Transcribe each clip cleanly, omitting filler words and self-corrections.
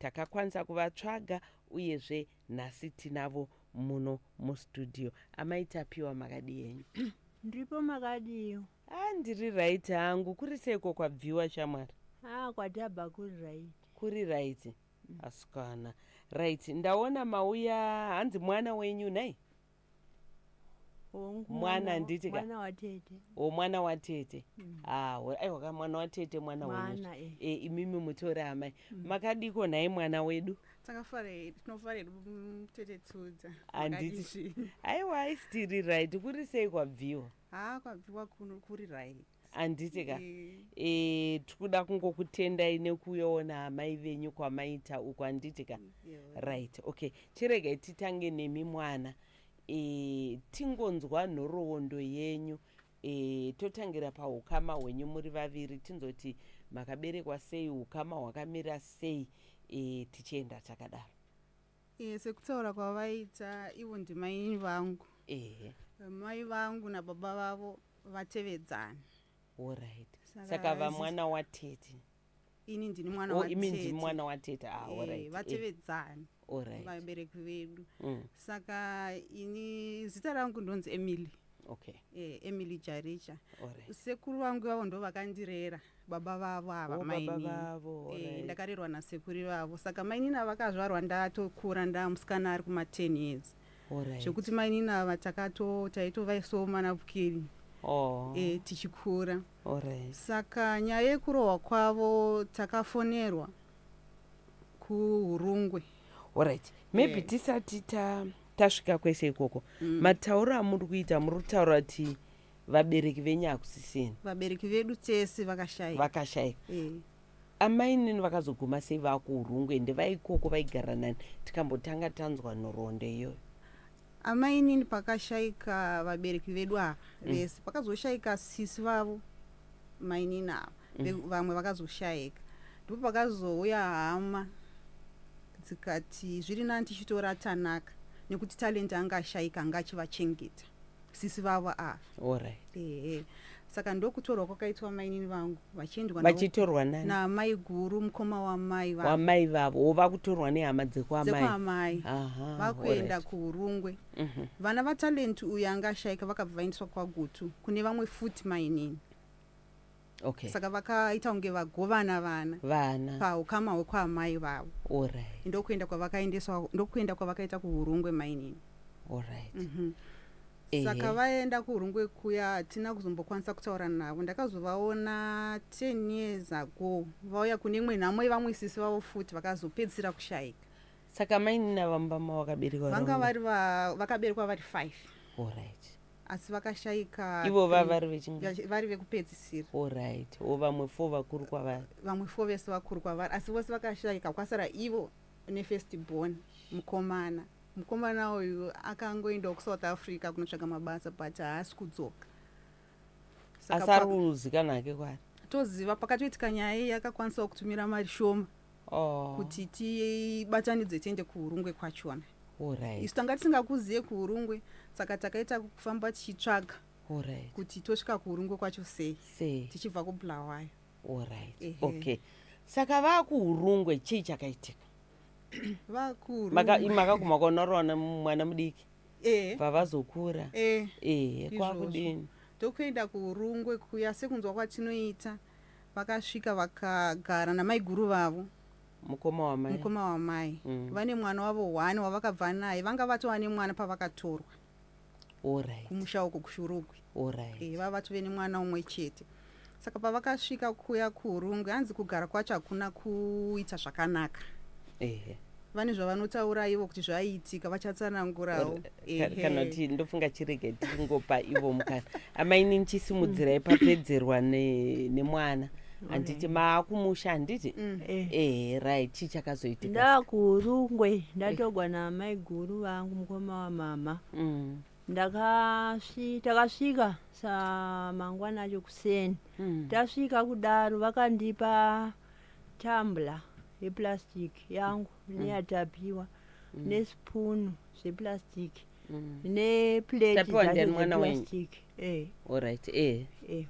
Takakwanisa kuvatsvaga uyezve nhasi tinavo muno mustudio. Amai Tapiwa, makadii henyu? Ndiripo, makadiyo? A, ndiri right hangu. Kuri seiko kwabviwa, shamwari? A, kwatabva kuri right. Kuri right, asikana. Right, ndaona mauya, hanzi mwana wenyu, nhai? Hongu. Mwana, handiti ka? Mwana watete. O, mwana watete. Ah, aiwa ka, mwana watete mwana wenyu. Mwana, eh. E, imimi mutori amai. Makadiko nhai, mwana wedu? Takafara, tinofara hedu, tete Tsudza. Handiti? Aiwa, aisitiri right. Kuri sei kwabviwa? Haa, kwabviwa kuno kuri right. Handiti ka? Eh. E, tikuda kungokutendai nekuyoona amai venyu kwamaita uku, handiti ka? Right, okay, chiregai titange nemi mwana. E, tingonzwa nhoroondo yenyu. E, totangira paukama hwenyu muri vaviri, tinzoti makaberekwa sei, ukama hwakamira sei, e, tichienda takadaro. Sekutaura kwavaita ivo, ndimai vangu. Mai vangu nababa vavo vatevedzana. Alright, saka vamwana watete? Ini ndini mwana. O, imi ndimi watete. Mwana watete, ah. Alright. Vatevedzana vabereki vedu. Saka ini zita rangu ndonzi Emily. Emily Jaricha. Sekuru vangu ivavo ndo vakandirera, baba vavo ava. Oh, baba Mainini. vavo. Ndakarerwa nasekuru vavo. Saka mainini ava vakazvarwa ndatokura, ndamusikana ari kuma10 years. Zvekuti mainini ava taitovaisawo manapukeni tichikura. Saka nyaya yekurohwa kwavo, takafonerwa kuHurungwe. Alright, maybe tisati tasvika kwese ikoko, matauro amuri kuita, muri kutaura kuti vabereki venyu hakusisini? Vabereki vedu tese vakashayika. Vakashayika. Amainini vakazoguma sei vakuHurungwe? Ende vaikoko vaigara nani? Tikambotanga tanzwa nhoroondo iyoyo. Amainini, pakashayika vabereki vedu ava vese, pakazoshayika sisi vavo mainini ava, vamwe vakazoshayika, ndipo pakazouya hama dzikati zviri nani tichitora Tanaka, nekuti Talent anga ashayika, anga achivachengeta sisi vavo ava. Ehe, saka ndokutorwa kwakaitwa mainini vangu, vachiendwa navo- Vachitorwa nani? Namai guru, mukoma wamai vavo. Wamai vavo, wo vakutorwa nehama dzekwaamai? Dzekwaamai. Vakuenda kuHurungwe. Vana vaTalent uyu anga ashayika vakabva vaendeswa kwaGutu kune vamwe futi mainini. Saka vakaita kunge vagovana vana vana paukama hwekwaamai vavo. Ndokuenda kwavakaendeswa, ndokuenda kwavakaita kuHurungwe mainini. Saka vaenda kuHurungwe kuya, hatina kuzombokwanisa kutaura navo. Ndakazovaona 10 years ago, vauya kune imwe nhamo yevamwe sisi vavo futi vakazopedzisira kushayika. Saka mainini ava mumba mavakaberekwa? Vanga vari vakaberekwa vari 5. Asi vakashayika Ivo three. vari vechingani? Vari vekupedzisira. Alright, o vamwe four vakuru kwavari? Vamwe four vese vakuru kwavari, asi vose vakashayika, kwasara ivo nefirst born mukomana. Mukomana uyu akangoendawo kuSouth Africa kunotsvaga mabasa, but haasi kudzoka. Saka Asi ari kuzikanwa hake kwaari? Toziva pakatoitika nyaya iyi, akakwanisawo kutumira mari shoma kuti tibatanidze tiende kuHurungwe kwachona. Isu tanga tisingakuziye kuHurungwe, saka takaita kufamba tichitsvaga kuti tosvika kuHurungwe kwacho sei. Sei? Tichibva kuBulawayo. Ehe. Okay, saka vakuHurungwe, chii chakaitika? Vakuhurungwe, Makaguma kuonarowana mwana mudiki? Eh. Vavazokura? Eh. Ehe. Izvozvo. Kwakudini? Ndokuenda kuHurungwe kuya, sekunzwa kwatinoita, vakasvika vakagara namaiguru vavo. Mukoma wamai? Mukoma wamai. Vane mwana wavo one wavakabva naye. Vanga vatova nemwana pavakatorwa kumusha uko kuShurugwi. Vava vatove nemwana umwe chete. Saka pavakasvika kuya kuHurungwe, hanzi kugara kwacho hakuna kuita zvakanaka. Vane zvavanotaura ivo kuti zvaiitika, vachatsanangurawo. Kana kuti ndofunga chirege tingopa ivo mukana. Amaini, chisimudzirai papedzerwa nemwana, handiti? Maakumusha, handiti? Eh. Ehe, right, chii chakazoitika? NdakuHurungwe, ndatogwa namai guru vangu, mukoma wamama. Takasvika samangwana acho kuseni. Tasvika kudaro, vakandipa tumbler yeplastic yangu neyaTapiwa, nesipunu zveplastic, neplate Tapiwa dzacho ndiani, mwana wenyu? dzeplastic, eh. Alright, eh. Eh.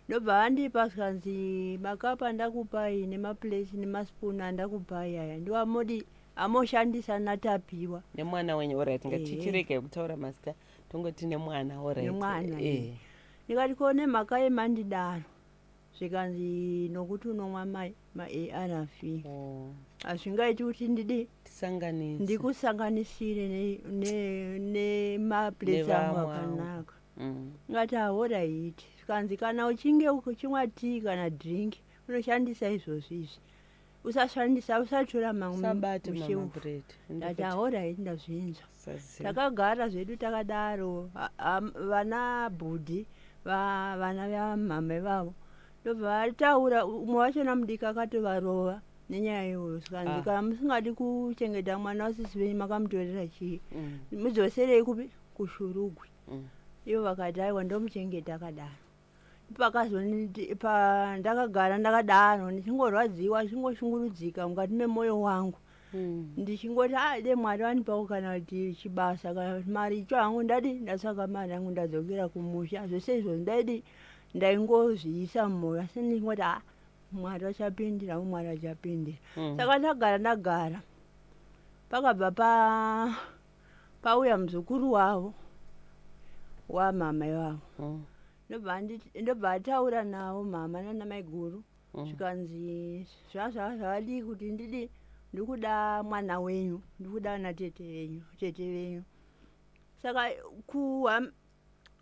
Ndobva vandipa zvikanzi makapu andakupai nemaplates nemaspoon andakupai aya ndiwo amodi amoshandisa naTapiwa. Nemwana wenyu, alright. Ehe. Ngatichirega kutaura mazita, tongoti nemwana, alright. Nemwana, Eh. Ndikati ko nemhaka yemandidaro? Zvikanzi nokuti unomwa maARV. Oh, Hazvingaiti kuti ndidi tisanganise. Ndikusanganisire nemaplates angu Nevamwe avo. akanaka. Ngati alright. Zvikanzi kana uchinge uchimwa tii kana drink unoshandisa izvozvo izvi, usashandisa, usatora mamwe Usabate mushefu. mamapureti. Ndati alright, ndazvinzwa. Saziva. Takagara zvedu takadaro. Vana bhudhi vana vamama ivavo ndobva vataura, umwe wachona mudiki akatovarova nenyaya iyoyo. Zvikanzi Ah. kana musingadi kuchengeta mwana wasisi venyu, makamutorera chii? Mudzoserei kupi? KuShurugwi. Ivo vakati aiwa, ndomuchengeta akadaro. Pandakagara ndakadaro ndichingorwadziwa, ndichingoshungurudzika mukati memwoyo wangu, ndichingoti a de Mwari vandipawo kana kuti chibasa kana kuti mari icho hangu, ndadi ndatsvaka mari yangu ndadzokera kumusha. Zvese izvozvo ndaidi ndaingozviisa mumwoyo, asi ndichingoti a Mwari vachapindira, Mwari vachapindira. Saka ndagara ndagara, pakabva pauya muzukuru wavo wamama ivavo. Ndobva ataura navo mama nana maiguru. Zvikanzi zvazvadii kuti ndidi ndikuda mwana wenyu, ndikuda natete venyu, tete venyu. Saka kuwa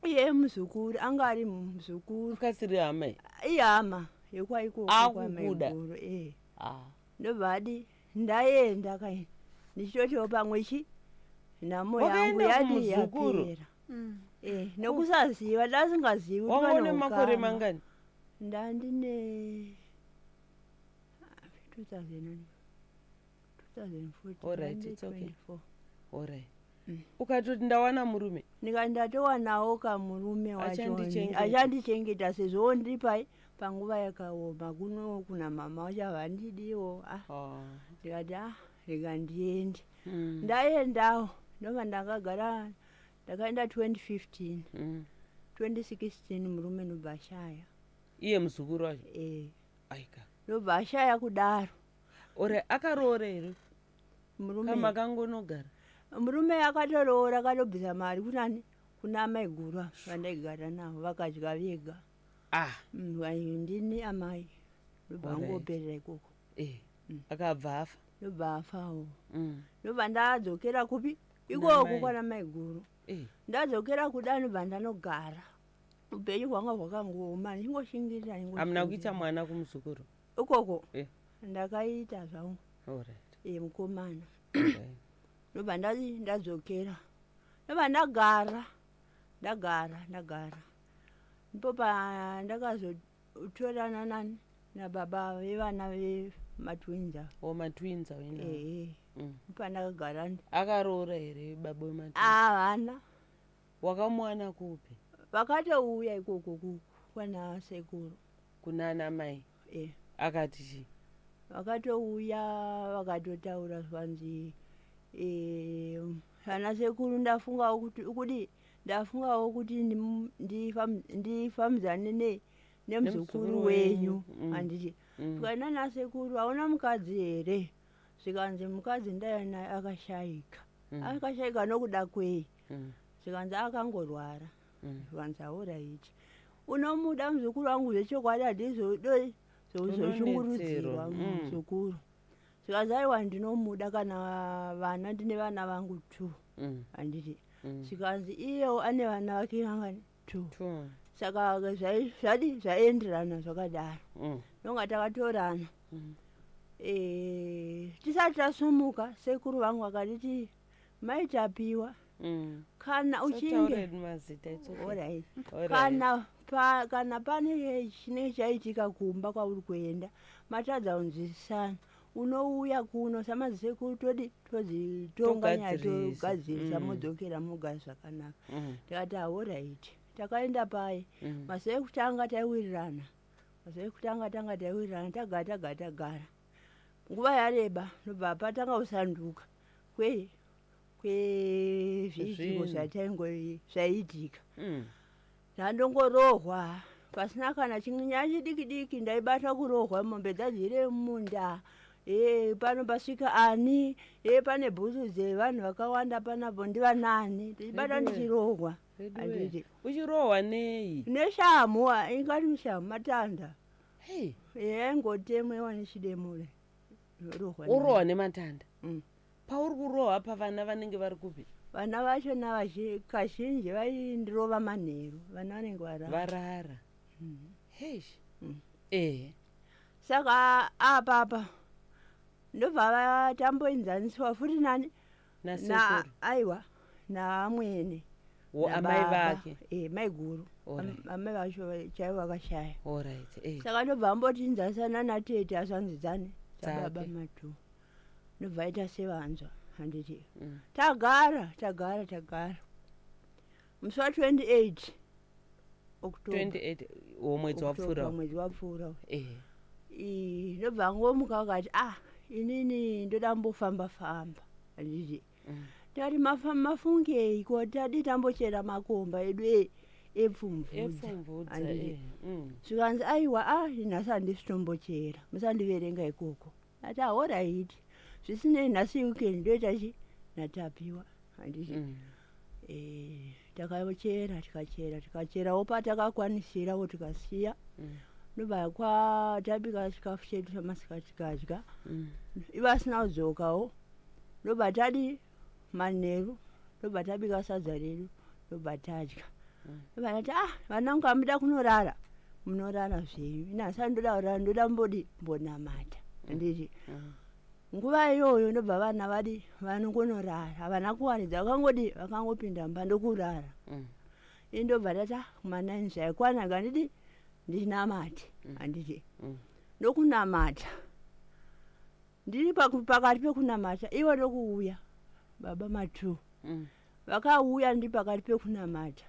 iye muzukuru anga ari muzukuru. Akasiri hama iyi? Ihama yekwaikoko. Akukuda? Kwamaiguru e. Ah. Ndobva adi ndaenda kai ndichitotiwo pamwe chi nhamo yangu Wakaenda yadi kumuzukuru? yapera. Eh, nokusaziva, ndasingazivi kuti Wanga pane une makore ukama. mangani? Ndandine 2000 2014. Alright, ndandine it's okay. 24. Alright. Ukatoti ndawana murume. Ndikati ndatowanawo kamurume wacho. Achandichengeta. Achandichengeta sezvo ndiri panguva yakaoma kuno kuna mama wacho havandidiwo ah. Ah. Ndikati ah, rega ndiende. Ndaendawo, ndobva ndakagara, ndakaenda 2015. 2016 murume ndobva ashaya. Iye muzukuru wacho? E. Aika. Ndobva ashaya kudaro. Ore akaroora here? Murume. Kamakangonogara? Murume akatoroora, akatobvisa mari kunani, kuna maiguru ava vandaigara navo, vakadya vega. Ah. Ndini amai, ndobva angoperera ikoko. Eh. Akabva afa? Ndobva afawo. Ndobva ndadzokera kupi? Kuna Ikoko mai. kwana maiguru. Eh. Ndadzokera kuda, ndobva ndanogara, upenyu hwanga hwakangooma, ndichingoshingirira. Hamuna kuita mwana kumuzukuru? Ikoko? Eh. Ndakaita zvangu. Alright. E, mukomana. Alright. Ndobva ndadi ndadzokera, ndobva ndagara ndagara ndagara, ndipo pandakazotorana nani nababa vevana vematwins ava. O, matwins awinawo. Ehe. Pandakagara. Akaroora here baba wematwins? Havana. Wakamuwana kupi? Vakatouya ikoko kwana sekuru. Kunana mai? E. Akati chii? Vakatouya vakatotaura, zvanzi ana sekuru, ndafungawo kuti kudi ndafungawo kuti ndifambidzane nemuzukuru Nemuzukuru wenyu. wenyu. Handiti zvikanzi nana sekuru, hauna mukadzi here? Zvikanzi mukadzi ndayana akashayika. Akashayika nokuda kwei? Zvikanzi akangorwara. Zvikanzi alright, unomuda muzukuru wangu zvechokwadi, handizodoi zoshungurudzirwa. Unonetserwa. Muzukuru. Zvikanzi aiwa, ndinomuda, kana vana ndine vana vangu two. Handiti zvikanzi iyewo ane vana vake vangani? Two. Two. Saka zvadi zvaenderana zvakadaro. Nonga takatorana. Tisati tasumuka, sekuru vangu vakatiti, "Maitapiwa, kana uchinge Usataure mazita, it's okay. Alright. Alright. Kana pane chinenge chaitika kumba kwauri kuenda, matadza kunzwisisana, unouya kuno samazisekuru, todi todzitonga nyaya." Togadzirisa. Togadzirisa. Modzokera mogara zvakanaka. Tikati alright. Takaenda pai. Mazuva ekutanga taiwirirana, mazuva ekutanga tanga taiwirirana, tagara tagara tagara, nguva yareba, ndobva patanga kusanduka kwezviitiko Zvinhu. zvataingo zvaiitika. Ndandongorohwa. Pasina kana chinyaya chidiki diki ndaibata kurohwa, mombe dzadzire mumunda. E, pano pasvika ani? E, pane bhutsu dzevanhu vakawanda panapo, ndivanani? Ndichibata Veduwe. ndichirohwa. Veduwe. Handiti. Uchirohwa nei? Neshamhu, ingati shamhu, matanda. Hei. Yaingotemwewa nechidemure, rohwa nayo. Urohwa nematanda? Mm. Pauri kurohwa pavana vanenge vari kupi? Vana vacho kazhinji vaindirova manheru, vana vanenge varara. Varara. Heish. Ehe. Saka apapa ndobva vatamboinzaniswa futi nani? Na Nasekuru? Aiwa, naamwene. Wo amai Nababa. vake? E, maiguru. Amai vacho chaivo vakashaya. Alright, eh. Saka ndobva ambotinzasana natete, azvanzidzani dzababa Dzake. matu, ndobva aita sevanzwa, handiti? Tagara, tagara, tagara. Musi wa28 October. 28 womwedzi October, wapfuura? Mwedzi wapfuura. Ehe. Ndobva ngomuka akati, ah, inini ndoda mbofamba famba, handiti? Tati mafungei ko? Tadi tambochera makomba edu epfumvudza. Epfumvudza. Handiti? Eh. Zvikanzi, aiwa, a nhasi handisi tombochera, musandiverenga ikoko. Ati, alright, zvisinei nhasi weekend ndoita chi natapiwa, handiti? Eh, takachera, tikachera, tikacherawo patakakwanisirawo, tikasiya. Ndobva kwatabika chikafu chedu chamasikati, tikadya. Ivo asina kudzokawo. Ndobva tadi manheru, ndobva tabika sadza redu, ndobva tadya. Ndobva tati, ah, vanangu, amuda kunorara, munorara zvenyu, ini handisati ndoda kurara, ndoda mbodi mbonamata, handiti? Nguva iyoyo ndobva vana vadi vanongonorara, havana kuwaridza, vakangodi vakangopinda mumba ndokurara. Ini ndobva tati, ah, kuma9 zvaikwana, ngandidi ndinamate, handiti? Ndokunamata, ndiri pakati pekunamata, ivo ndokuuya, baba matu. Vakauya ndiri pakati pekunamata.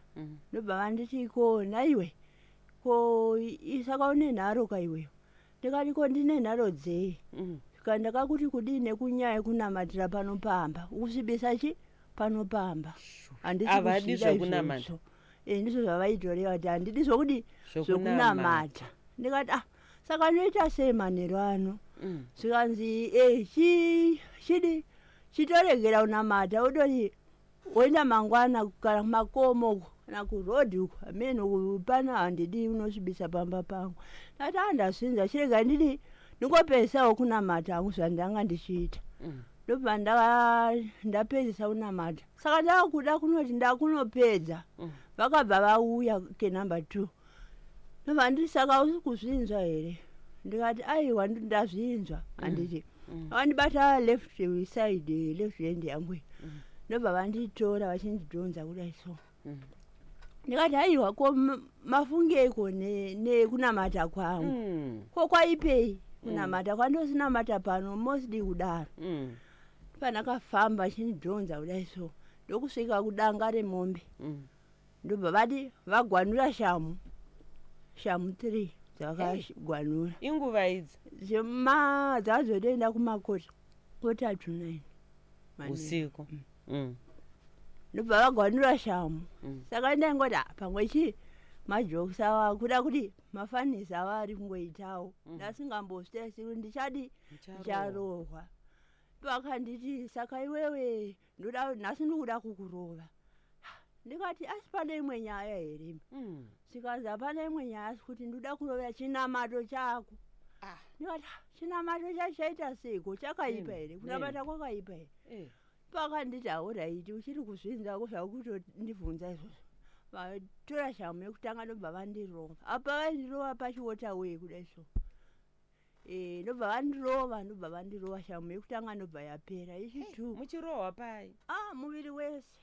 Ndobva vanditi, ko naiwe, ko saka une nharo ka iweyo? Ndikati, ko ndine nharo dzei? Saka ndakakuti kudii nekunyaya yekunamatira pano pamba, ukusvibisa chi pano pamba, handisi Havadi kuzvida zvekunamata. izvozvo. E, ndizvo zvavaitoreva kuti handidi zvokudi zvokunamata. Ndikati, ah, saka ndoita sei manheru ano? Zvikanzi, e, chidi chitoregera kunamata, udori woenda mangwana kana kumakomo uko kana kurodhi uko, amene pano handidi, unosvibisa pamba pangu. Ndati, a, ndazvinza, chirega ndidi ndingopedzisawo kunamata hangu zvandanga ndichiita. Ndobva ndapedzisa kunamata. Saka ndakuda kunoti ndakunopedza, vakabva vauya kenumber 2, ndobva nditi, saka usi kuzvinzwa here? Ndikati, aiwa, ndazvinzwa, handiti? Vandibata left side, left hand yangu iyi. Ndobva vanditora vachindidhonza kudai so. Ndikati, aiwa, ko mafungeiko nekunamata kwangu? Ko kwaipei kunamata kwandosinamata pano mosidi kudaro? Pandakafamba achindidhonza kudai so, ndokusvika kudanga remombe. Ndobva vati vagwanura shamu, shamu 3 dzavakagwanura. Inguva idzi? Dzazotoenda kumakota 8:45 manheru. Usiku. Ndobva vagwanura shamu. Saka ndaingoti, "Ah, pamwe chii, majokes ava, kuda kuti mafanisi ava ari kungoitawo." Ndasingambozvitarisiri kuti ndichadi Mucharohwa. ndicharohwa. Vakanditi, saka iwewe ndoda nhasi ndikuda kukurova. Ndikati, asi pane imwe nyaya here? Zvikanzi, hapana imwe nyaya, asi kuti ndoda kurovera chinamato chako. Ah. Ndikati, "Ah, chinamato chacho chaita seiko? Chakaipa here? Kunamata kwakaipa here?" Pakanditi, alright, uchiri kuzvinzako zvakutondibvunza izvozvo? Vatora shamu yekutanga, ndobva vandirova. Apa vaindirova pachiwaterway kudai so. E, ndobva vandirova, ndobva vandirova shamu yekutanga, ndobva yapera. Yechi2. Muchirohwa pai? Ah, muviri wese,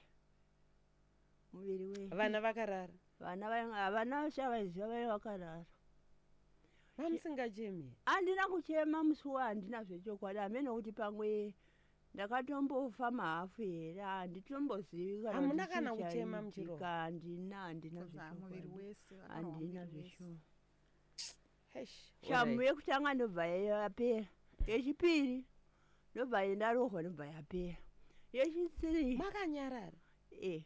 muviri wese. Vana vakarara? Vana havana chavaiziva, vai vakarara. Vamusingachemi? Handina kuchema musi wa, handina zvechokwadi, hamene kuti pamwe ndakatombofa mahafu here, handitombozivi kana Hamuna kuti kana chii kuchema chaitika. muchirohwa? Handina, handina Muviri zvechokwadi. wese vakarwa, Handina muviri wese. zveshuwa. Eish, Shamu alright. yekutanga ndobva yapera, yechipiri ndobva ndarohwa, ndobva yapera, yechi3. Makanyarara? E.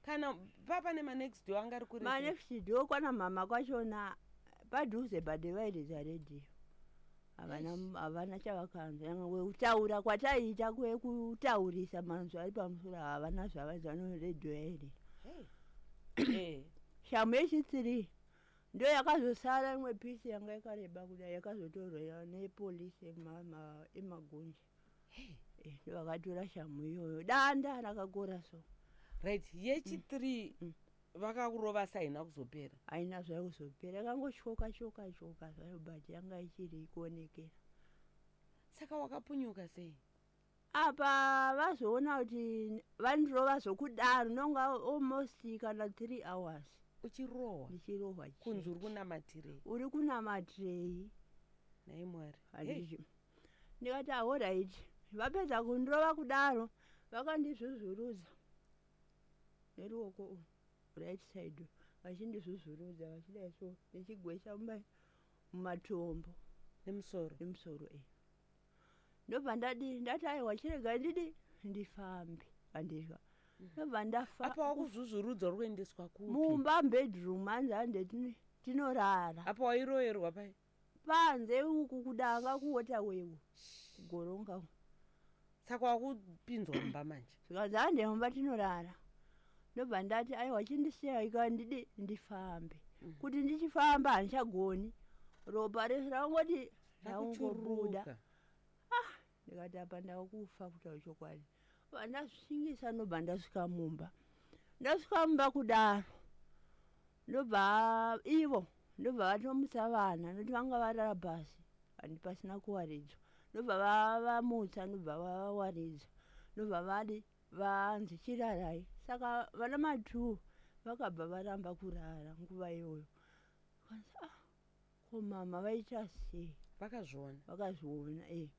Kana papa nemanext door anga ari kure sei? Manext door kwana mama kwachona padhuze, but vairidza redhiyo. Havana, havana chavakanzwa. Nyangwe kutaura kwataiita kwekutaurisa manzwi ari pamusoro, havana zvavainzwa neredhiyo yairira. Hey. Shamu yechi3 ndo yakazosara, imwe piece yanga yakareba kudai, yakazotorwa nepolisi emagunje. Ndo vakatora shamu iyoyo, danda rakakora so. Right, yechi3 vakakurova saina kuzopera? Haina zvayo kuzopera, yakangotyoka tyoka tyoka zvayo, but yanga ichiri kuonekera. Saka wakapunyuka sei? Apa vazoona kuti vandirova zokudaro, nonga almost kana 3 hours. Uchirohwa? Ndichirohwa. Kunzi uri kunamatirei? Uri kunamatirei? Nhai Mwari. Hey. Handiti ndikati, alright. Vapedza kundirova kudaro, vakandizvuzvurudza neruoko urwu, right side, vachindizvuzvurudza vachidai so, ndichigwesha mumatombo. Nemusoro? Nemusoro, e. Ndobva ndadi ndati, aiwa, chiregai ndidi ndifambe, handitya. Ndobva ndafa. Apa wakuzvuzvurudzwa, uri kuendeswa kupi? Mumba, bedroom, hanzi hande tinorara. Apa wairoverwa pai? Panze uku kudanga, kuwaterway, kugoronga uku. Saka wakupinzwa mumba manje? Zvikanzi hande mumba tinorara. Ndobva ndati, aiwa, chindisiya ika ndidi ndifambe. Kuti ndichifamba handichagoni, ropa rese rangoti rangobuda. Rakuchuruka. Ndikati, apa ndakufa, kutaura chokwadi. Vandasvingisa, ndobva ndasvika mumba. Ndasvika mumba kudaro, ndobva ivo ndobva vatomutsa vana, nokuti vanga varara pasi, handi pasina kuwaridzwa. Ndobva vavamutsa, ndobva vavawaridza, ndobva vadi vanzi chirarai. Saka vana matu vakabva varamba kurara nguva iyoyo. Kanzi, ah, ko mama vaita sei? Vakazviona? Vakazviona, e.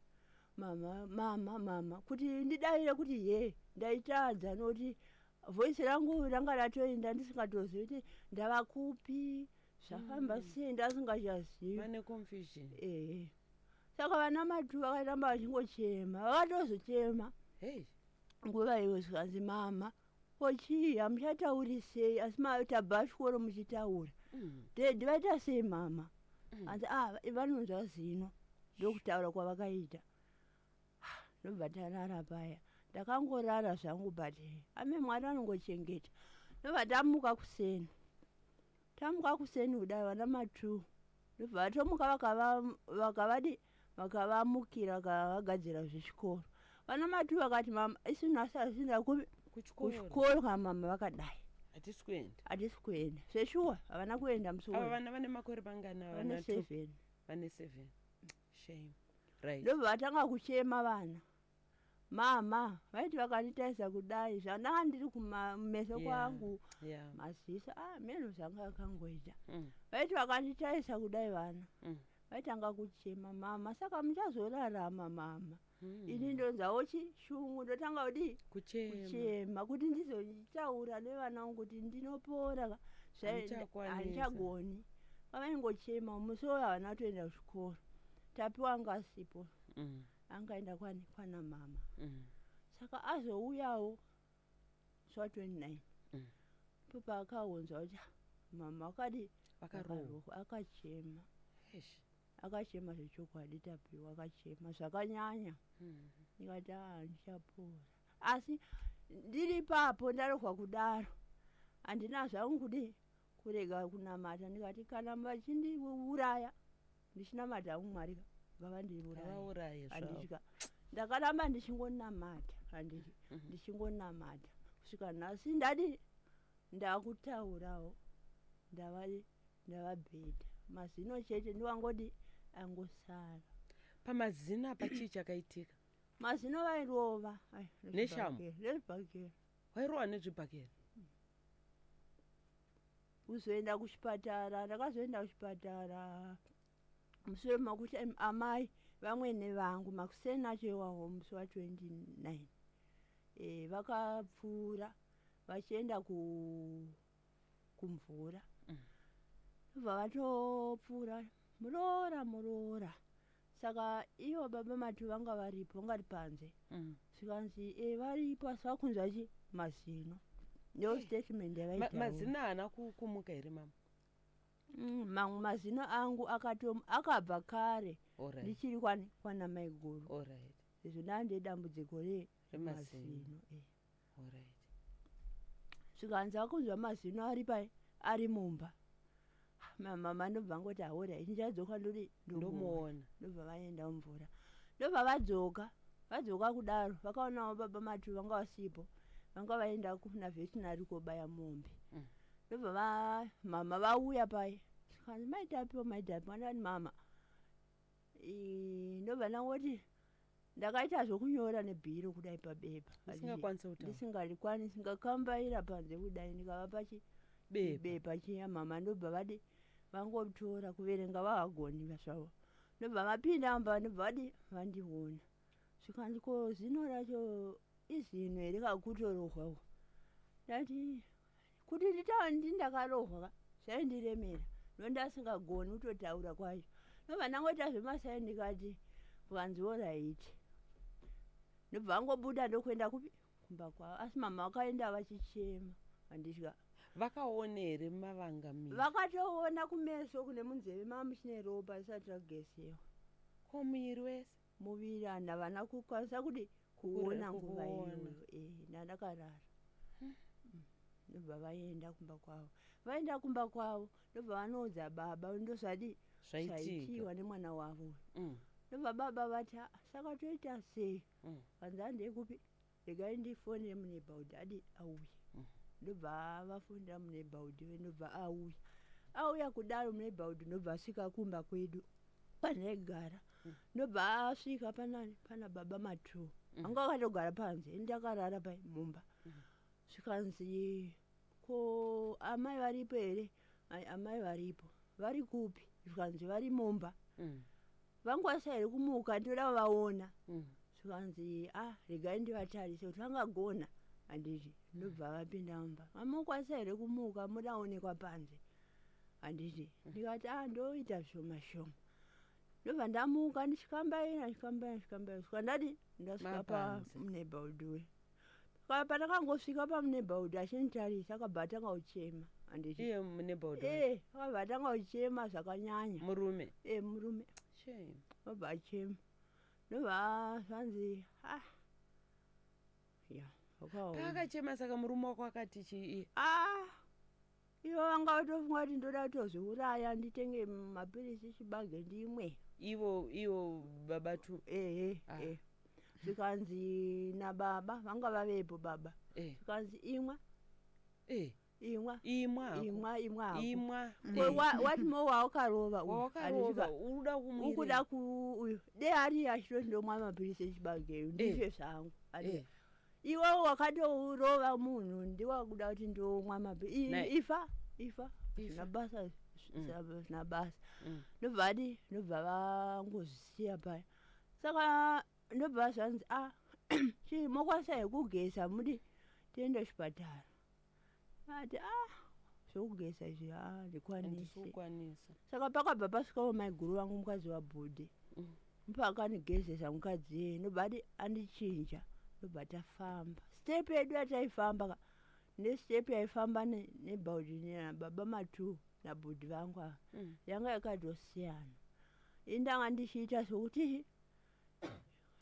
Mama, mama, mama, kuti ndidavire kuti ye ndaitadza, nokuti voice rangu ranga ratoenda, ndisingatozivi kuti ndava kupi, zvafamba sei, ndasingachazivi. Vane confusion. Ehe. Saka vana matu vakaramba vachingochema, vakatozochema. Hei. Nguva iyo zvikanzi, mama, ko chii, hamuchatauri sei? Asi tabva chikoro muchitaura. Daddy vaita sei, mama? Hanzi, ah, vanonzwa zino. Ndokutaura kwavakaita. Ndobva tarara paya. Ndakangorara zvangu, but ame Mwari anongochengeta. Ndobva tamuka kuseni. Tamuka kuseni kudai, vana matu ndobva vatomuka, vakavadi vakavamukira, vakavagadzira zvechikoro. Vana matu vakati, mama, isu nhasi hatisina kupi? Kuchikoro. Kuchikoro. Kana mama vakadai. Hatisi kuenda. Hatisi kuenda zveshuwa. Havana kuenda musi Ava uwoyo. vana vane makore mangana? Vane Vana two? 7. Vane 7, shame. Right. Ndobva vatanga kuchema vana. Mama vaiti vakanditaisa kudai, zvandanga ndiri kumeso kwangu, maziso, a meno zvanga akangoita. Vaiti vakanditaisa kudai vana, vaitanga kuchema, mama, saka muchazorarama, mama? Ini ndonzawo chishungu, ndotanga kudii? Kuchema. Kuchema kuti ndizotaura nevana vangu kuti ndinopora. Hamuchakwanisa. Handichagoni. Pavaingochema musi uyo havana kutoenda kuchikoro. Tapiwa anga asipo. Angaenda kwani? Kwana mama. Saka azouyawo musi wa29, ipo paakaunzwa kuti, "Ah, mama wakadi." Vakarohwa. Vakarohwa, akachema. Eish. Akachema zvechokwadi, Tapiwa akachema zvakanyanya. Ndikati, a, ndichapora. Asi ndiri ipapo, ndarohwa kudaro, handina zvangu kudi kurega kunamata. Ndikati, kana vachindiuraya ndichinamata hangu, Mwari ngavandiuraya. Ngavauraye zvavo. Handitya. Ndakaramba ndichingonamata, handiti, ndichingonamata kusvika nhasi. Ndadi ndakutaurawo, ndava better. Mazino chete ndiwangodi angosara. Pamazino apa chii chakaitika? Mazino vairova. Ai, Neshamhu? nezvibhakera, nezvibhakera. Wairohwa nezvibhakera? Kuzoenda kuchipatara, ndakazoenda kuchipatara mushure makuti amai vamwene vangu makuseni acho iwawo, musi wa29, vakapfuura vachienda kumvura. Ndobva vatopfuura, muroora, muroora. Saka ivo baba matu vanga varipo, vangari panze. Zvikanzi, e, varipo, asi vakunzwa chi mazino. Ndo statement yavaitaura. Mazino haana kumuka here mama? Mamwe mazino angu akabva kare Alright. ndichiri kwana maiguru. Alright. Izvo ndande dambudziko Remazino. remazino. Alright. Zvikanzi akunzwa mazino ari pai ari mumba. Mama ndobva ngoti ahora ndichadzoka ndodi ndomuona. Ndomuona. Ndobva vaenda mumvura, ndobva vadzoka. Vadzoka kudaro vakaonawo baba Matu vanga vasipo, vanga vaenda kuna veterinary kobaya mombe. Ndobva mama vauya pai, zvikanzi maitapiwa maitapiwa. Ndati mama, ndobva ndangoti ndakaita zvokunyora nebhiro kudai pabepa. Usingakwanisi kutaura. Ndisingalikwanisi, ngakambaira panze kudai ndikavapa chi Bepa. Bepa chiya. Mama ndobva vadi vangotora kuverenga, vavagoni zvavo. Ndobva vapinda mumba, ndobva vadi vandiona. Zvikanzi ko zino racho izino here kakutorohwa uko? Ndati kuti nditaura ndi ndakarohwa ka zvaindiremera, ndondasingagoni kutotaura kwacho. Ndobva ndangoita zvemasai, ndikati vanzi alright. Ndobva vangobuda ndokuenda kupi? Kumba kwavo. Asi mama vakaenda vachichema, handitya. Vakaona here mavanga miri? Vakatoona kumeso kune munzeve mamuchine ropa risati ragesewa. Ko muviri wese? Muviri handavana kukwanisa kudi kuona nguva Kuona. iyoyo. Ndandakarara. Ndobva vaenda kumba kwavo. Vaenda kumba kwavo, ndobva vanoudza baba ndozvadi Zvaitika. zvaitiwa nemwana wavo uyu. Ndobva baba vati, "Ah, saka toita sei?" Vanzi handei kupi, regai ndifonere munebhaudhi adi auye. Ndobva vafonera munebhaudhi, ndobva auya. Auya kudaro munebhaudhi, ndobva asvika kumba kwedu pandaigara. Ndobva asvika panani pana baba Matu. Anga akatogara panze, ini ndakarara pai mumba. Zvikanzi ko amai varipo here? Ai, amai varipo. Vari kupi? Zvikanzi vari mumba. Vangwasa here kumuka? Ndoda vaona. Zvikanzi ah, regai ndivatarise kuti vangagona, handiti? Ndobva vapinda mumba. Mamukwanisa here kumuka, mudaonekwa panze, handiti? Ndikati ah, ndoita zvishoma shoma. Ndobva ndamuka ndichikambaira, ndichikambaira, ndichikambaira, svika ndati ndasvika Mapanze. pamunebhaudhi uya. Pandakangosvika pamunebhaudhi achinditarisa, akabva atanga kuchema, handiti? Iye munebhaudhi? Akabva atanga kuchema zvakanyanya. Murume? Murume. Shame. Vabva achema, ndobva zvanzi ah ya vakaona. Paakachema saka murume wako akati chii? Ah, ivo vanga vatofunga kuti ndoda kutozviuraya, nditenge mapirisi chibage ndimwe. Ivo baba tu? Ehe. Ah. Zvikanzi nababa, vanga vavepo baba, zvikanzi imwa. Imwa. Imwa hako. Imwa, imwa hako. Imwa. Ko wati mo wawakarova uyu, Wawakarova handiti? uruda kumwirei? Ukuda ku uyu de ari achitoti ndomwa mapirisi echibageyo, ndife zvangu, handiti? Iwewe wakatourova munhu, ndiwakuda kuti ndomwa mapirisi. Ifa, ifa. Ifa. Zvina basa, zvina basa. Ndobva adi ndobva vangozvisiya paya. Saka ndobva zvanzi a chii, mokwanisa here kugeza mudi tiende kuchipatara? Ati a zvokugeza izvi a Handisi ndikwanisi. kukwanisa. Saka pakabva pasvikawo maiguru vangu, mukadzi wabhudhi. Pakanigezesa mukadzi iyeye, ndobva adi andichinja, ndobva tafamba. Step yedu yataifamba ka nestep yaifamba nebhaudhi nababa Matu nabhudhi vangu ava yanga yakatosiyana. Indanga ndichiita sokuti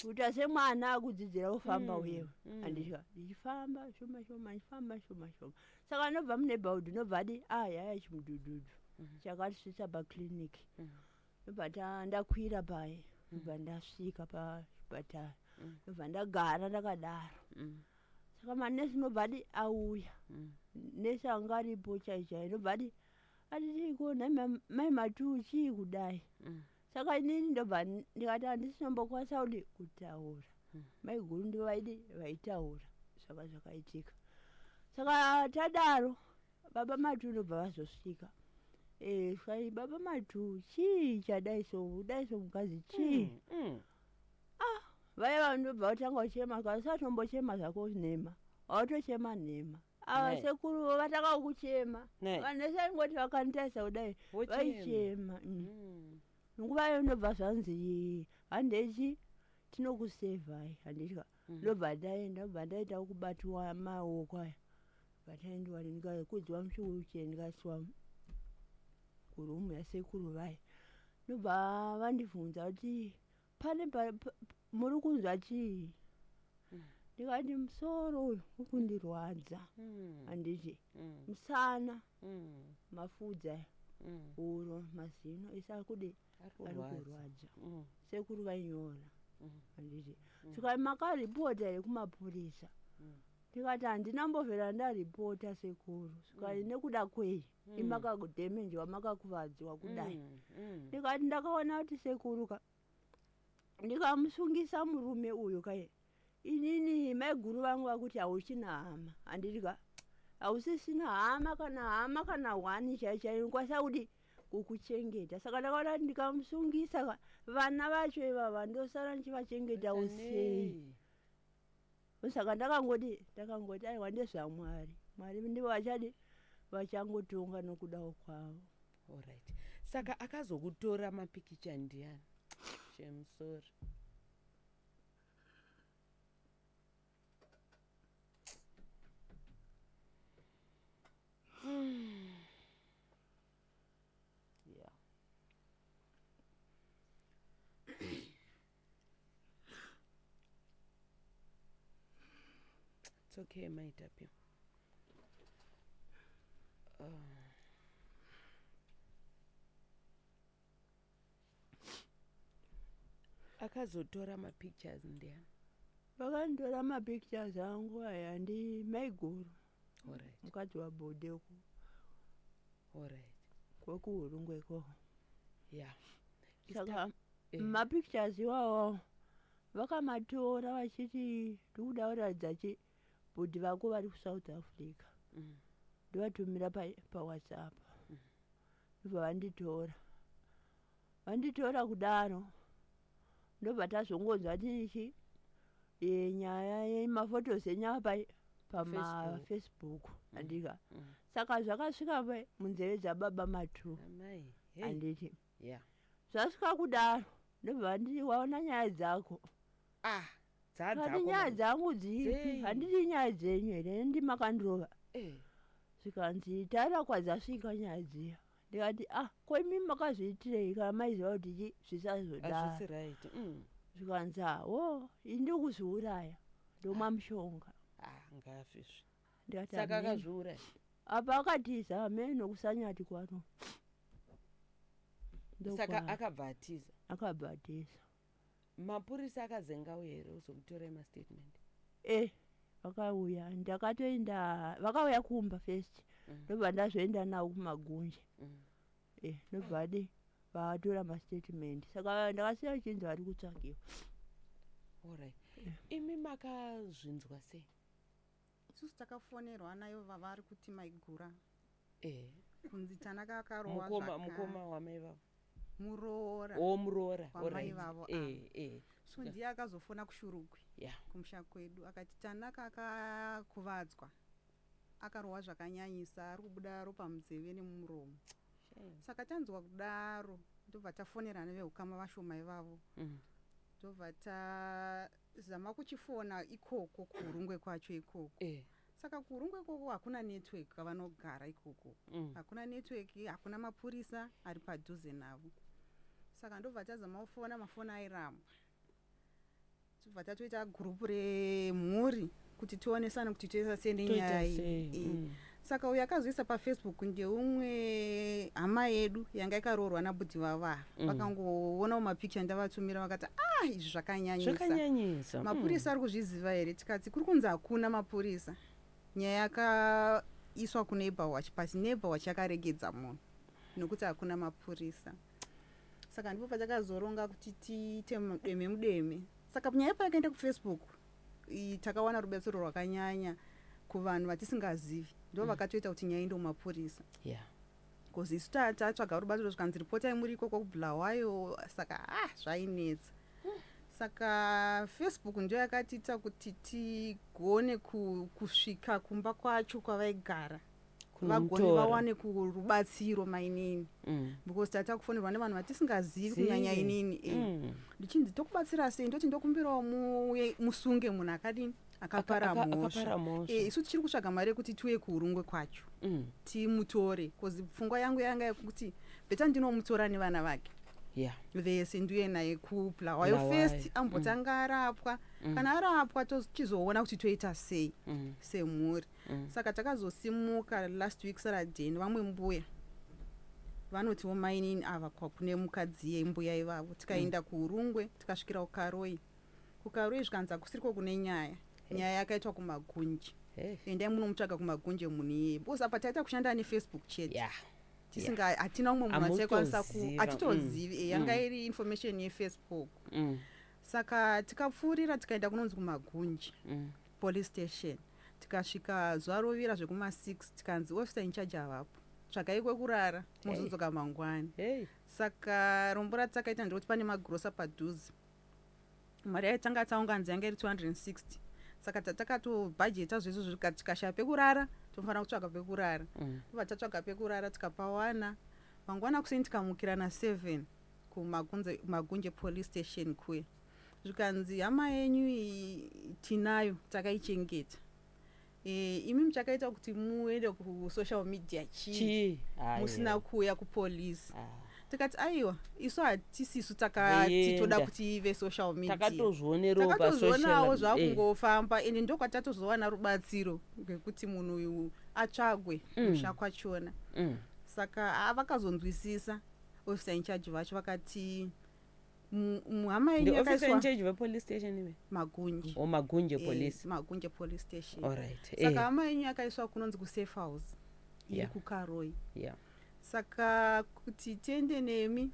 kuita semwana akudzidzira kufamba uyewe, handitya, ndichifamba shoma shoma, ndichifamba shoma shoma. Saka ndobva mune bhaudhi, ndobva adi yaya chimudhudhudhu chakatisvitsa pakliniki. Ndobva ndakwira paye, ndobva ndasvika pachipatara, ndobva ndagara ndakadaro. Saka manesi ndobva adi auya. Nesi anga aripo chai chai, ndobva adi ati chiko nhai mai Matu, chii kudai? Saka inini ndobva ndikati handisinombokwanisa kudi kutaura. Maiguru ndo vaidi vaitaura zvaka zvakaitika. Saka tadaro, baba Matu ndobva vazosvika. Sai baba Matu, chii chadai so kudai so, mukadzi chii? Vaya vanobva vatanga kuchema. Kasatombochema zvako nhema, watochema nhema ava. Sekuru vatanga kuchema. Vanhu vese vaingoti vakanditarisa kudai Vochema. vaichema. Nguva iyo ndobva zvanzi handechi tinokusevhai, handitya. Ndobva ndaenda, ndobva ndaita kubatwa maoko aya. Vataendiwa ndikakudzwa muchiwheelchair ndikaiswa kurumu yasekuru vaya. Ndobva vandibvunza kuti pane muri kunzwa chii? Ndikati musoro uyu uri kundirwadza. Handiti musana, mafudzi aya, huro, mazino ese ari kudi Ari ari kurwadza. kurwadza. Sekuru vainyora. Handiti saka makaripota here kumapurisa? Ndikati handina mbovhera ndaripota sekuru. Saka nekuda kwei imakadhemenjiwa makakuvadzwa kudai? Ndikati ndakaona kuti sekuru ka ndikamusungisa murume uyu kai, inini maiguru vangu vakuti hauchina hama, handiti ka hausisina hama kana hama kana hwani chai chai inokwanisa kudi kukuchengeta. Saka ndakaona kuti ndikamusungisa ka vana vacho ivava ndosara ndichivachengetawo sei? Nei? Saka ndakangoti aiwa, ndezvaMwari, Mwari ndivo vachadi vachangotonga nokudawo kwavo. Alright, saka akazokutora mapikicha ndiani? Shemusori. Yeah. It's okay, maitapio. Akazotora mapictures ndiani? Vakanditora mapictures angu aya ndi maiguru, mukadzi wabhodhe Alright. kwekuHurungwe ikoko. Saka mapictures iwawo vakamatora vachiti ndikuda kuratidza chi bhudhi vako vari kuSouth Africa. Ndovatumira paWhatsApp, ndobva vanditora. Vanditora kudaro, ndobva tazongonzwa tichi nyaya yemafotos enyaya pamaFacebook, handika? Saka zvakasvika munzeve dzababa matu. Amai, hey. Handiti zvasvika kudaro, ndobva vanditi waona nyaya dzako. Ah, Kati dzadzako. nyaya dzangu dzipi? Dzei? Handiti nyaya dzenyu here ndimakandirova? Zvikanzi taura kwadzasvika nyaya dziya. Ndikati ah, ko imi makazviitirei kana maiziva kuti chi zvisazodaro? Hazvisi right. Zvikanzi hawo, ini ndiri kuzviuraya, ndomwa mushonga. Ah, ngafizve. Ndikati Saka hameno. akazviuraya? Apa akatiza, hameno kusanyati kwaro. Saka akabva atiza? Akabva atiza. Mapurisa akazenga uye here uzokutorai mastatement? E, vakauya. Ndakatoenda, vakauya kumba first, ndobva ndazoenda navo kumagunje. E, ndobva adi vatora mastatement. Saka ndakasiya chinzi vari kutsvakiwa. Alright, imi makazvinzwa sei? Isusu takafonerwa nayo vavari kuti maigura kunzi Tanaka akarohwa. Mukoma, mukoma wamai vavo? Muroora. O, muroora. Wamai vavo ava. So ndiye akazofona kuShurugwi, kumusha kwedu, akati Tanaka akakuvadzwa, akarohwa zvakanyanyisa, ari kubuda ropa munzeve nemumuromo. Shame. Saka tanzwa kudaro, ndobva tafonerana veukama vashoma ivavo, ndobva tazama kuchifona ikoko kuHurungwe kwacho ikoko. Saka kuHurungwe ikoko hakuna network kavanogara ikoko. Hakuna network, hakuna mapurisa ari padhuze navo. Saka ndobva tazama kufona, mafoni airamba. Tobva tatoita gurupu remhuri kuti tionesane kuti toisa sei Toita nenyaya iyi. sei? Saka uyo akazoisa paFacebook ndeumwe hama yedu yanga ikaroorwa nabhudhi vavo ava. Vakangoonawo mapikicha ndavatumira, vakati ah, izvi zvakanyanyisa. Zvakanyanyisa. Mapurisa ari kuzviziva here? Tikati kuri kunzi hakuna mapurisa, nyaya yakaiswa kuneighbor watch, but neighbor watch yakaregedza munhu nokuti hakuna mapurisa. Saka ndipo patakazoronga kuti tiite mudeme mudeme. Saka nyaya payakaenda kuFacebook takawana rubatsiro rwakanyanya kuvanhu vatisingazivi, ndo vakatoita kuti nyaya inde mumapurisa, because isu tatsvaga rubatsiro zvikanzi ripotai muri ikoko kuBulawayo. Saka ah, zvainetsa. Saka Facebook ndio yakatiita kuti tigone kusvika kumba kwacho kwavaigara, vagone Kunomutora. vawane kurubatsiro mainini, because tata kufonerwa nevanhu vatisingazivi, kunyanya Zivi. inini, ndichinzi tokubatsira sei, ndoti ndokumbirawo musunge munhu akadini. Akapara mhosva. Akapara mhosva. Isu tichiri kutsvaga mari yekuti tiuye kuUrungwe kwacho, timutore, because pfungwa yangu yanga yekuti better ndinomutora nevana vake vese, ndiuye naye kuBulawayo Bulawayo. first, ambotanga arapwa. Kana arapwa, tochizoona kuti toita sei semhuri. Saka takazosimuka last week Saturday nevamwe mbuya vanotiwo mainini ava kune mukadzi yembuya ivavo. Tikaenda kuUrungwe, tikasvikira kuKaroi. KuKaroi zvikanzi hakusiriko kune nyaya, nyaya yakaitwa kuMagunje. Endai munomutsvaga kuMagunje munhu iyeye, because apa taita kushanda neFacebook chete. Tisinga, hatina umwe munhu ataikwanisa ku Hamutoziva, hatitozivi. Yanga iri information yeFacebook. Saka tikapfuurira, tikaenda kunonzi kuMagunje police station. Tikasvika zuva rovira zvekuma6, tikanzi officer in charge havapo, tsvagai kwekurara, muzodzoka mangwani. Saka rombo ratakaita nderekuti pane magrosa padhuze. Mari yaitanga taunganzi yanga iri 260, saka tatakatobhajeta zvese zvikati tikashaya pekurara, tofanira kutsvaga pekurara. Tobva tatsvaga pekurara, tikapawana. Mangwana kuseni tikamukira na7 kuMagunje police station kuya, zvikanzi hama yenyu iyi tinayo, takaichengeta. Imi muchakaita kuti muende kusocial media chii Chii? musina Aiwa. kuuya kupolisi? Ah. Tikati aiwa, isu hatisisu takati toda Voenda. kuti ive social media. Takatozvionerewo. Takatozvionawo zvakungofamba, ende ndokwatatozowana rubatsiro rwekuti munhu uyu atsvagwe musha kwachona. Saka vakazonzwisisa officer in charge vacho, vakati hama yenyu Ndi officer in yakaiswa charge vepolice station ive? Magunje. O, Magunje police. Magunje police station. Alright. Saka hama yenyu yakaiswa kunonzi kusafe house iri kuKaroi. Saka kuti tiende nemi,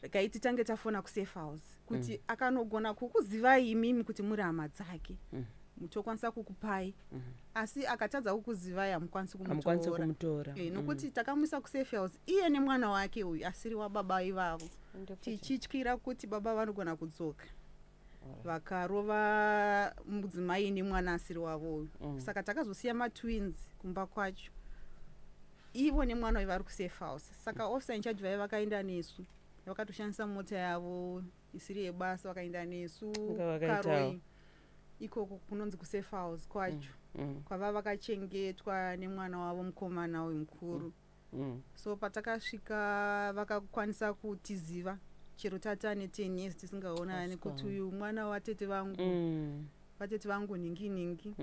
regai titange tafona kusafe house kuti akanogona kukuzivai imimi kuti muri hama dzake, tokwanisa kukupai, asi akatadza kukuzivai, hamukwanisi Hamukwanisi kumutora. kumutora. Nokuti takamuisa kusafe house iye nemwana wake uyu asiri wababa ivavo, tichityira kuti baba vanogona kudzoka vakarova mudzimai nemwana asiri wavo uyu. Saka takazosiya matwins kumba kwacho, ivo nemwana uyu vari kusafe house. Saka officer in charge vaiva vakaenda nesu, vakatoshandisa mota yavo isiri yebasa, vakaenda nesu Inga vakaitawo. Karoi ikoko kunonzi kusafe house kwacho, kwava vakachengetwa nemwana wavo mukomana uyu mukuru. So patakasvika vakakwanisa kutiziva, chero tata ne10 years tisingaonani, kuti Asika. uyu mwana watete vangu, vatete vangu nhingi nhingi,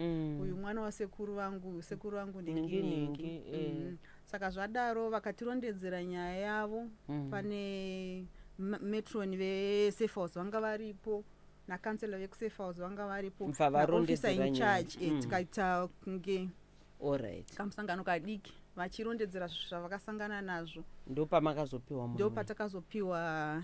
uyu mwana wasekuru vangu, sekuru vangu nhingi Nhingi, nhingi. nhingi, eh. Saka zvadaro vakatirondedzera nyaya yavo. Pane matron vesafe house vanga varipo, nakansela vekusafe house vanga varipo, Bva naofficer varondedzera in nyaya. charge. Tikaita kunge kamusangano kadiki, vachirondedzera zvavakasangana nazvo. Ndopamakazopiwa munhu. Ndo patakazopiwa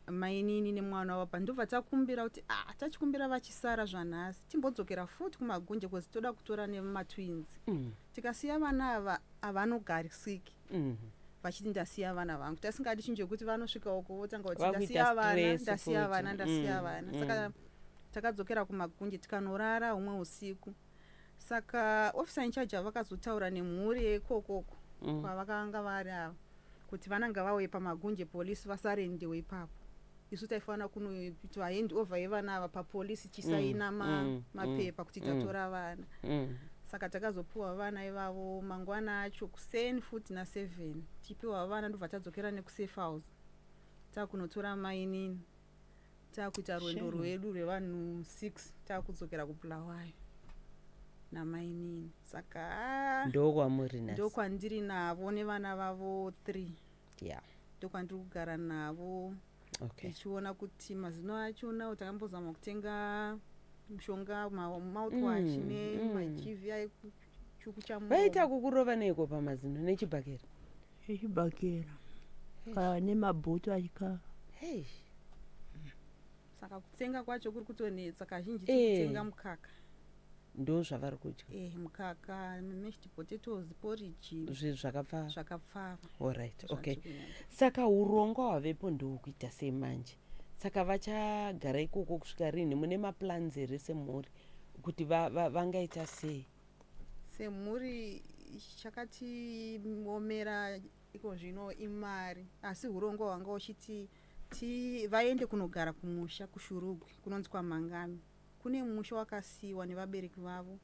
mainini nemwana wapa. Ndobva takumbira kuti ah, tachikumbira vachisara zvanhasi, timbodzokera futi kuMagunje, because toda kutora nematwins. Tikasiya vana ava havanogarisiki vachiti ndasiya vana vangu. Tasingadi chinhu chekuti vanosvika uko votanga kuti Vakuita ndasiya vana, stress ndasiya futi. vana, ndasiya vana. Saka takadzokera kuMagunje, tikanorara humwe usiku. Saka officer in charge vakazotaura nemhuri yekokoko kwavakanga vari ava kuti vana ngavauye paMagunje polisi, vasarendewe ipapo. Isu taifanira kunoitwa hand over yevana ava papolisi, chisaina mapepa kuti tatora vana. Saka takazopiwa vana ivavo mangwana acho kuseni futi na7, tichipiwa vana, ndobva tadzokera nekusafe house, takunotora mainini, takuita rwendo Shame. rwedu rwevanhu 6, takudzokera kuBulawayo namainini. Saka Ndokwamuri nhasi. Ndokwandiri navo nevana vavo 3. Ndokwandiri kugara navo, tichiona kuti mazino acho nawo takambozama kutenga mushonga, mouthwash nemaGV aikuchukucha. Vaita kukurova neiko pamazino? Nechibhakera? Echibhakera kana nemabhutu achikava. Hey. Saka kutsenga kwacho kuri kutonetsa kazhinji. Tikutenga mukaka. Ndo zvavari kudya? Mukaka, mashed potatoes, porridge. Zvinhu zvakapfava. Zvakapfava. Alright, okay. Zvatiri kunyanya. Saka urongwa hwavepo ndokuita sei manje? Saka vachagara ikoko kusvika rini? Mune maplans here semhuri kuti vangaita sei? Semhuri chakatiomera iko zvino imari, asi urongwa hwanga uchiti ti vaende kunogara kumusha kuShurugwi, kunonzi kwaMangami. Kune musha wakasiyiwa nevabereki vavo,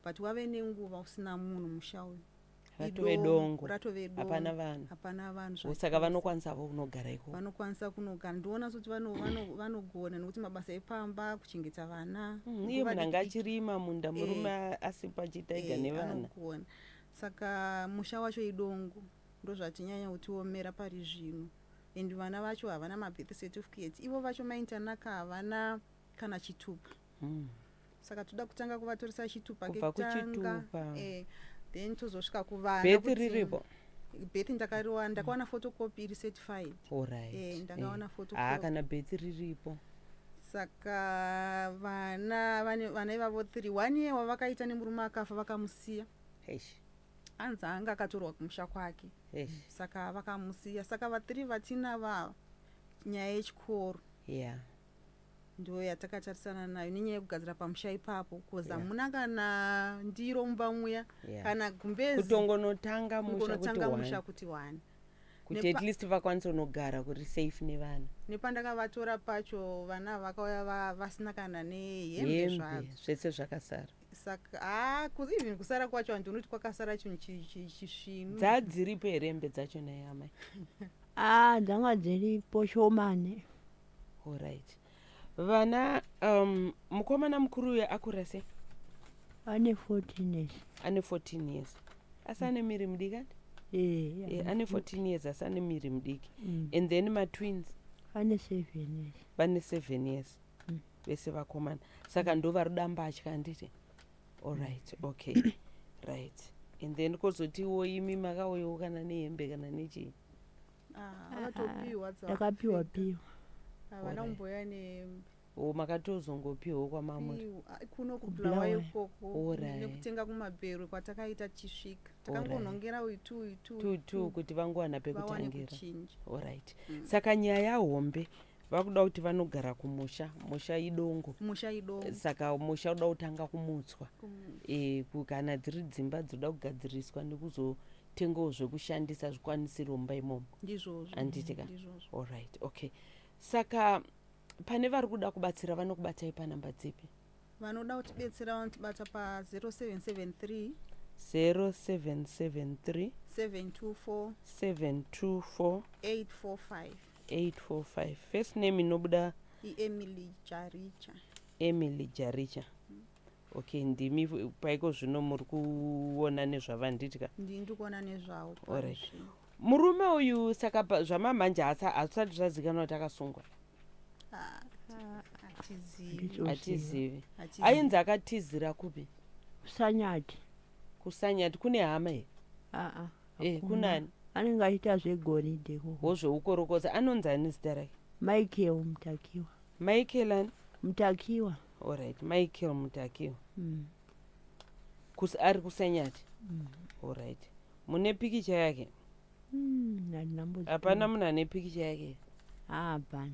but wave nenguva usina munhu musha uyu. Ratove dongo. Ratove dongo. Hapana vanhu. Hapana vanhu. Saka Zvachose. Vanokwanisavo kunogara ikoko? Vanokwanisa kunogara. Ndiona sekuti vanogona nekuti mabasa epamba, kuchengeta vana, Iye nguva munhu anga diki. achirima munda, murume asipo, achiita ega nevana. Anogona. Saka musha wacho idongo, ndozvatinyanya kutiomera pari zvino. And vana vacho havana mabirth certificate. Ivo vacho maintanaka havana kana chitupa. Saka toda kutanga kuvatoresa chitupa Kubva kekutanga. kuchitupa. Then tozosvika kuvana. Birth riripo? Birth ndakariwana, ndakawana photocopy iri certified. Alright. Ndakawana photocopy. Kana birth riripo. Saka vana vana ivavo three, one year wavakaita nemurume akafa, vakamusiya. Eish. Anzi anga akatorwa kumusha kwake. Eish. Saka vakamusiya. Saka vathree vatinava, nyaya yechikoro ndo yatakatarisana nayo, nenyaya yekugadzira pamusha ipapo, cause hamuna kana ndiro mumba muya, kana gumbezi. Kutongonotanga musha kuti Kungonotanga one. Musha kuti one. Kuti at least vakwanise kunogara kuri safe nevana. Nepandakavatora pacho, vana vakauya vasina kana nehembe Hembe zvadzo. Zvese zvakasara. Saka ha, even kusara kwacho handinoti kwakasara chinhu chisvinu. Dzadziripo here hembe dzacho naye, amai? A, dzanga dziripo shomane. Alright. Vana, mukomana mukuru uyo akura sei? Ane 14 years. Ane 14 years, asi ane miri mudiki ati? Eh. Ane 14 years, asi ane miri mudiki. And then matwins? Ane 7 years. Vane 7 years. Vese vakomana. Saka ndo vari dambatya, handiti? Alright, okay, right. And then kwozotiwo imi makauyawo kana nehembe kana nechii? Ah, vakatopiwa. Ndakapiwa piwa. Havana kumboya nehembe. O, makatozongopiwawo kwamamuri? Piwa. Ah, kuno kuBulawayo KuBulawayo. ikoko. Alright. Nekutenga kumabhero kwatakaita tichisvika, takangonhongera uyu two, uyu two. Two two, kuti vangowana Vawane pekutangira. kuchinja. Alright. Saka nyaya hombe, vakuda kuti vanogara kumusha, musha idongo. Musha idongo. Saka musha uda kutanga kumutswa. Kana dziri dzimba dzoda kugadziriswa, nekuzotengawo zvekushandisa, zvikwanisiro mumba imomo. Ndizvozvo. Handiti ka? Ndizvozvo. Alright, okay. Saka pane vari kuda kubatsira, vanokubatai panhamba dzipi? Vanoda kutibetsera vanotibata pa0773 0773 724 724 845. 845. First name inobuda? IEmily Jaricha. Emily Jaricha, okay. Ndimi paiko zvino muri kuona nezvavanditi ka? Ndini ndikuona nezvavo. Alright. Pari zvino. Murume uyu saka zvamamhanje hasati zvazikanwa kuti akasungwa? Ah, hatizivi. Handitoziva. Hatizivi. Hatizivi. Ainzi akatizira kupi? Kusanyati. Kusanyati kune hama here? Aa. Kunani? Anenge achiita zvegoridhe ikoko. Wozveukorokoza. Anonzi ani zita rake? Michael Mutakiwa. Michael ani? Mutakiwa. Alright, Michael Mutakiwa. Ari kuSanyati. Alright. Mune pikicha yake? Handina. Hapana munhu ane pikicha yake? Hapana.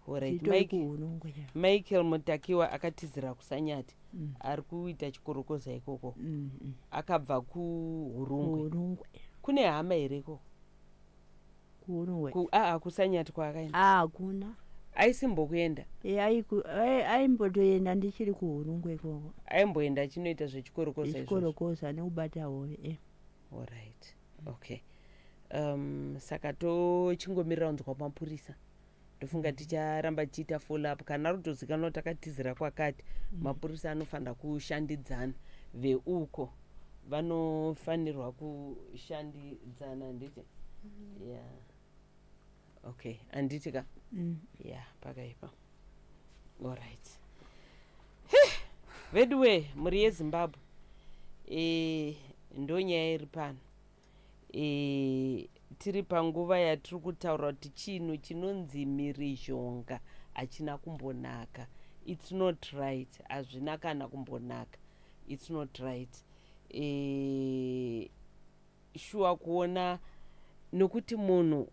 Alright. Titori Mike, kuHurungwe. Michael Mutakiwa akatizira kuSanyati. Ari kuita chikorokoza ikoko. Akabva kuHurungwe. Kuhurungwe. Kune hama here ikoko? KuHurungwe? Aa, kuSanyati kwaakaenda. Hakuna. Aisimbokuenda? Aimbotoenda ndichiri kuHurungwe ikoko. Aimboenda achinoita zvechikorokoza izvozvo? Zvichikorokoza nekubata hove. Alright, okay. Saka tochingomirira kunzwa mapurisa. Ndofunga ticharamba tichiita follow up. Kana ari kutozikanwa kuti akatizira kwakati, mapurisa anofanira kushandidzana veuko, vanofanirwa kushandidzana, handiti? Yeah, okay, handiti ka? Ya, pakaipa. Alright veduwe, mhuri yeZimbabwe, ndo nyaya iri pano. Tiri panguva yatiri kutaura kuti chinhu chinonzi mhirizhonga hachina kumbonaka. It's not right, hazvina kana kumbonaka. It's not right. Shuwa kuona nokuti munhu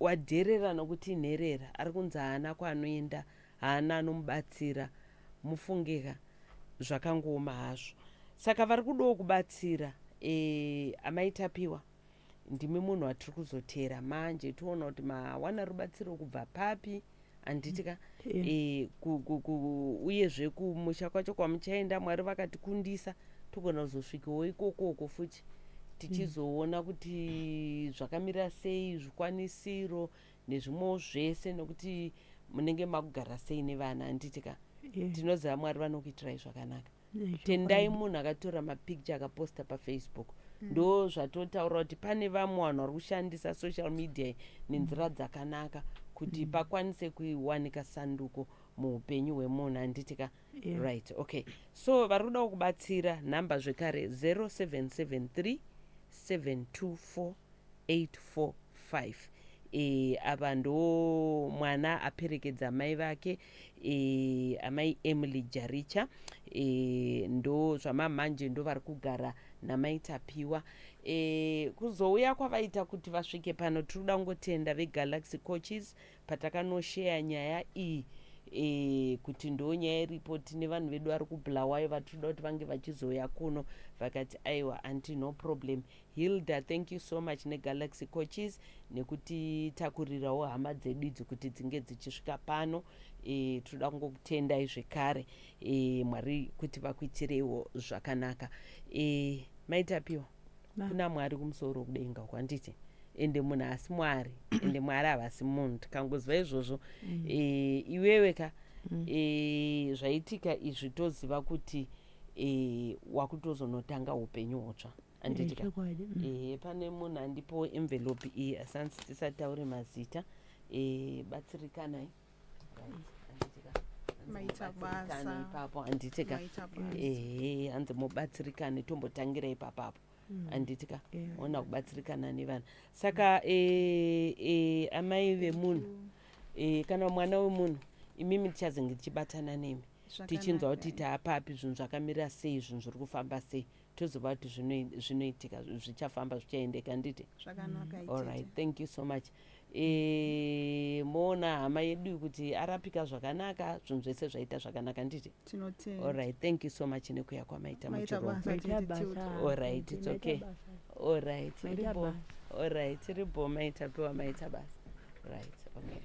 wadherera nokuti nherera, ari kunzi haana kwaanoenda, haana anomubatsira. Mufungeka, zvakangooma hazvo. Saka vari kudawo kubatsira, amai Tapiwa, ndimi munhu watiri kuzotera manje, toona kuti mawana rubatsiro kubva papi. Handiti ka? E, uyezve kumusha kwacho kwamuchaenda, Mwari vakatikundisa, togona kuzosvikawo ikokoko futi, tichizoona kuti zvakamira sei, zvikwanisiro nezvimwewo zvese, nekuti munenge makugara sei nevana, handiti ka? Tinoziva Mwari vanokuitirai zvakanaka. Tendai munhu akatora mapicture akaposta paFacebook. Ndo zvatotaura kuti pane vamwe vanhu vari kushandisa social media nenzira dzakanaka kuti pakwanise kuwanika sanduko muupenyu hwemunhu, handiti ka? Right, okay. So vari kuda kubatsira, nhamba zvekare 0773 724 845. Ava ndo mwana aperekedza mai vake, amai Emily Jaricha. Ndo zvamamhanje, ndo vari kugara namai Tapiwa. Kuzouya kwavaita kuti vasvike pano, tiri kuda kungotenda veGalaxy Coaches patakanosheya nyaya iyi, kuti ndo nyaya iripo, tine vanhu vedu vari kuBulawayo vatinoda kuti vange vachizouya kuno. Vakati aiwa aunty, no problem. Hilda, thank you so much neGalaxy Coaches nekutitakurirawo hama dzedu idzi kuti dzinge dzichisvika pano. Tinoda kungokutendai zvekare, Mwari kuti vakuitireiwo zvakanaka. Maitapiwa, kuna Mwari kumusoro kudenga kwanditi, ende munhu asi Mwari, ende Mwari havasi munhu. Tikangoziva izvozvo, iwewe ka, zvaitika izvi, toziva kuti wakutozonotanga upenyu hutsva, handiti ka? Chokwadi. Ehe, pane munhu andipowo envelope iyi, asanzi tisataure mazita. Batsirikanai. Right, handiti ka? Hanzi Maita mubatsirikane basa. ipapo, handiti ka? Maita basa. Ehe, hanzi mubatsirikane, tombotangira ipapapo, handiti ka? Ona kubatsirikana nevana. Saka amai vemunhu, kana mwana wemunhu, imimi tichazenge tichibatana nemi, tichinzwa kuti taapapi, zvinhu zvakamira sei, zvinhu zviri kufamba sei, tozova kuti zvinoitika, zvichafamba, zvichaendeka, handiti? Zvakanaka. All right, thank you so much. Moona hama yedu kuti arapika zvakanaka, zvinhu zvese zvaita zvakanaka, handiti? Tinotenda. All right, thank you so much nekuya kwamaita Maita muchirongwa. basa. Maita Tete basa. Tilda. All right, it's Maita okay. basa. All right. Maita Iribo. basa. All right, iribo, maitapiwa, maita basa. Right, okay.